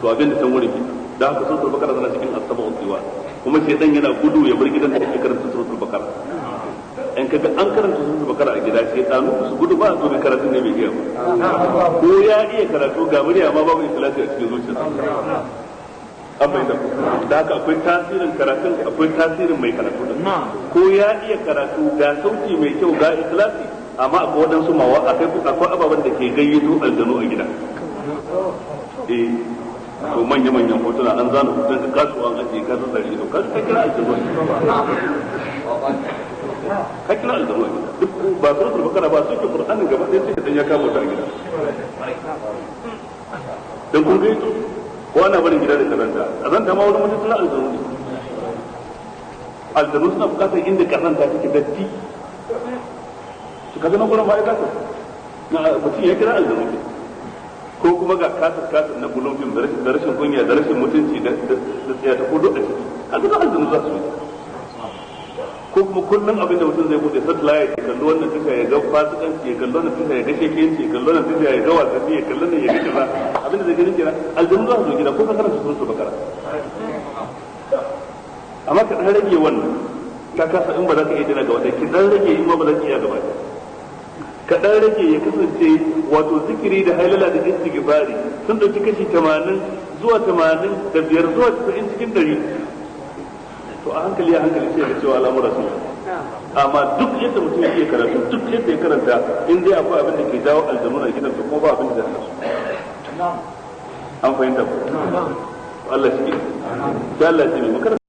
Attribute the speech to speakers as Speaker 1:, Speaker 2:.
Speaker 1: To abin da can wurin ke da haka suratul bakara tana cikin as-sab'u tiwa, kuma shaytan yana gudu ya bar gidan da ake karanta suratul bakara. In kaga an karanta suratul bakara a gida, shaytanu su gudu ba, to mai karatun ne bai iya ba, ko ya iya karatu ga murya ma babu ikhlasi a cikin zuciyarsa. An fahimta? Da haka akwai tasirin karatun, akwai tasirin mai karatu da ko ya iya karatu ga sauti mai kyau ga ikhlasi, amma akwai waɗansu mawa akwai ababen da ke gayyato aljanu a gida. Eh, to manya manyan hotuna, an zana hoton ka kasuwa, an ajiye, ka zazzare ido, ka kira aljanu, ka kira aljanu a gida. Duk ba suratul bakara ba, suke qur'anin gaba ɗaya sai dan ya kama ta a gida dan kun gayyato. Ko ana barin gida da kazanta, kazanta ma wani mutum suna aljanu ne. Aljanu suna bukatar inda kazanta take, datti. To kaga nan gurin ma'aikata na mutum ya kira aljanu ne. Ko kuma ga kasar kasar na bulon fim da rashin kunya da rashin mutunci da tsaya ta kudu a ciki, kaga da aljanu za su yi. Ko kuma kullum abin da mutum zai bude satellite ya kalli wannan tasha ya ga fasikanci, ya kalli wannan tasha ya ga shekenci, ya kalli wannan tasha ya ga wasanni, ya kalli wannan ya ga kaza, abin da zai gani kenan. Aljanu za su zo gida ko ka karanta suratul bakara. Amma ka dan rage wannan, ka kasa in ba za ka iya dina gaba ki dan rage, in ma ba za ka iya gaba ka dan rage, ya kasance wato zikiri da hailala da istighfari sun dauki kashi 80 zuwa 85 zuwa 90 cikin 100. To a hankali a hankali sai ga cewa al'amura sun. Amma duk yadda mutum ya iya karatu, duk yadda ya karanta, in dai akwai abin da ke jawo aljanu na gidan, to ko ba abin da zai hana su. An fahimta ko? Allah shi ke sai Allah shi ne makaranta.